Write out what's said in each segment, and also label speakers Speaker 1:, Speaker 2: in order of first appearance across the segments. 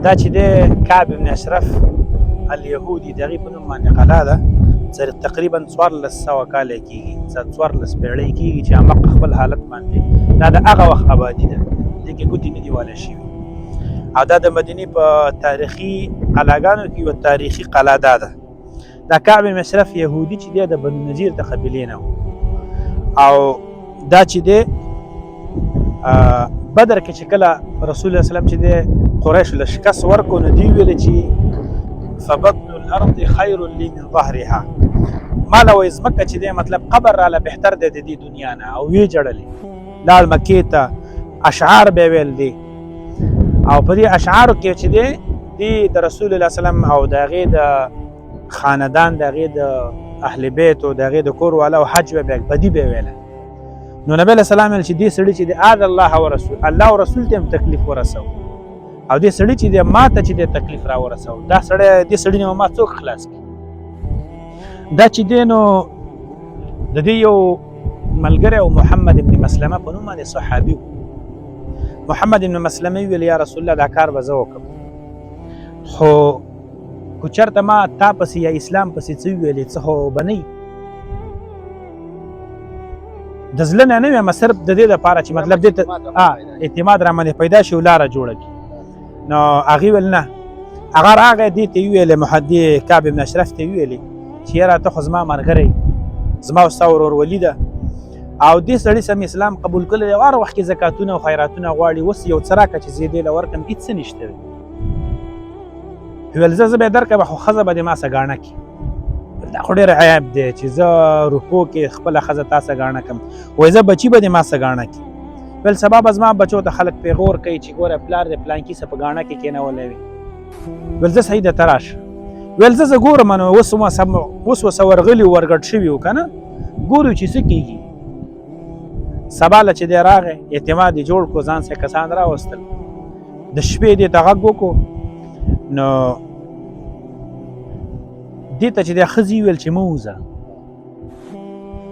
Speaker 1: دا چې د کعب ابن اشرف اليهودي دغه په نوم باندې قلا ده، تقریبا 1400 کال کېږي، 14 پیړۍ کېږي چې عمق خپل حالت باندې دا د هغه وخت آبادي ده، دې کې ګوتې نه دي والی شوي. او دا د مدینې په تاریخي قلاګانو کې یوه تاریخي قلا دا ده. دا کعب بن اشرف یهودي چې دی د بنو نذیر د قبیلې نه، او دا چې دی بدر کې چې کله رسول الله سلام چې دی قریش له شکست ورکو، نو دی ویل چې فبطن الارض خیر لي من ظهرها، ما له وایي ځمکه چې دی مطلب قبر راله بهتر دی د دې دنیا نه. او ویې ژړلې، لاړ مکې ته، اشعار به ویل دی، او په دې اشعارو کې چې دی دی د رسول الله سلام او د هغې د خاندان، د هغې د اهل بیت او د هغې د کور والا او حج به بدی به ویله. نو نبی علیه السلام ویل چې دې سړي چې دی آذ الله و رسول الله او رسول ته هم تکلیف ورسو، او دې سړي چې دی ما ته چې دی تکلیف را ورسو، دا سړی دې سړي نه ما څوک خلاص کړي؟ دا چې دی نو د دې یو ملګری او محمد ابن مسلمه په نوم باندې صحابي، محمد ابن مسلمه ویل یا رسول الله دا کار به زه وکړم، خو که چېرته ما تا پسې یا اسلام پسې څه وویلې څه خو به نه د زړه نه نه وایم، صرف د دې لپاره چې مطلب دې ته اعتماد را باندې پیدا شي او لاره جوړه کړي. نو هغې ویل نه، هغه راغی دې ته وویلې، محدي کعب ابن اشرف ته وویلې چې یاره ته خو زما ملګری، زما او ستا ورورولي ده، او دې سړي سم اسلام قبول کړی دی، هر وخت کې زکاتونه او خیراتونه غواړي، اوس یو څه راکړه چې زه دې له ورکړم، هېڅ څه نشته دی. ویل زه به درکړم، خو ښځه به دې ما سره ګاڼه کړي. دا خو ډېر عیب دی چې زه روپو کې خپله ښځه تا سره ګاڼه کړم. وایي زه بچي به دې ما سره ګاڼه کړي. ویل سبا به زما بچو ته خلک پیغور کوي چې ګوره پلار دې پلانکي څه په ګاڼه کې کېنولی وي. ویل زه صحیح ده ته راشه. ویل زه ګورم نو اوس اوس اوس ورغلي ورګډ شوي وو که نه، ګورو چې څه کېږي. سبا له چې دی راغی، اعتماد یې جوړ کړو، ځان سره کسان راوستل، د شپې دې ته غږ وکړو. نو دې ته چې د ښځې ویل چې مه وځه،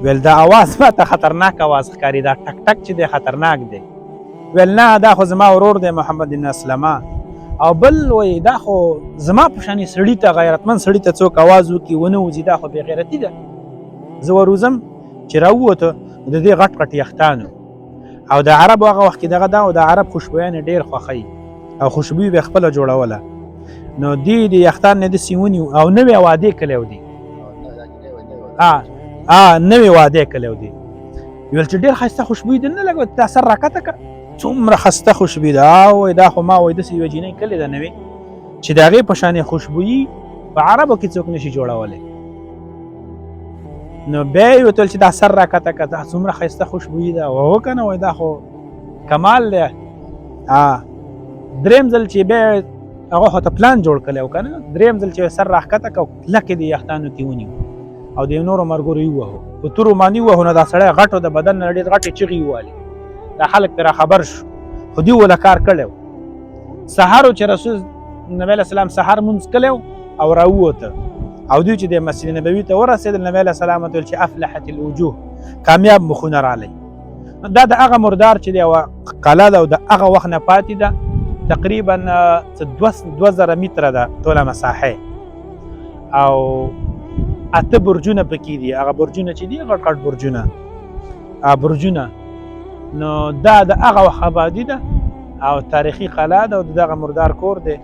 Speaker 1: ویل دا اواز ما ته خطرناک اواز ښکاري، دا ټک ټک چې دی خطرناک دی. ویل نه، دا خو زما ورور دی محمد بن اسلمه. او بل وایي دا خو زما په شانې سړي ته، غیرتمن سړي ته څوک اواز وکړي ونه وځي، دا خو بېغیرتي ده، زه وروځم. چې راووته د دې غټ غټ یختانو، او د عربو هغه وخت کې دغه دا، او د عرب خوشبویانې ډېر خوښوي او خوشبویي به خپله جوړوله. نو دی د یختان نه داسې ونیو او نوې وعدې کړی دی، نوې وعدې کړی دی. ویل چې ډېر ښایسته خوشبویي دی نه لګوه، دا سر راکته کړه، څومره ښایسته خوشبویي ده. وایي دا خو ما وایي داسې یوه جینۍ کلې ده نوې چې د هغې په شانې خوشبویي په عربو کې څوک نشي جوړولی. نو بیا یې وتل چې دا سر راکته کړه، دا څومره ښایسته خوشبویي ده. وه که نه، وایي دا خو کمال دی. دریم ځل چې بیا هغه خو ته پلان جوړ کړی و که نه، دریم ځل چې سر راښکته کړه، کلکې د یختانو کې ونیو او د نورو ملګرو یې ووهو، په تورو باندې ووهو. نو دا سړی غټ و، د بدن نه ډېر غټې چغې یې ووهلې، دا خلک پرې راخبر شو، خو دوی وله کار کړی و. سهار چې رسول نبی علیه السلام سهار مونځ کړی او راووته، او دوی چې د مسجد نبوي ته ورسېدل، نبی علیه السلام ورته ویل چې افلحت الوجوه، کامیاب مخونه راغلی. دا د هغه مردار چې دی یوه قلعه ده او د هغه وخت نه پاتې ده، تقریبا څه 2000 متره ده ټوله مساحه، او 8 برجونه پکې دي. هغه برجونه چې دي غټ غټ برجونه، برجونه. نو دا د هغه وخت آبادي ده او تاریخي قلعه ده او دغه مردار کور دی.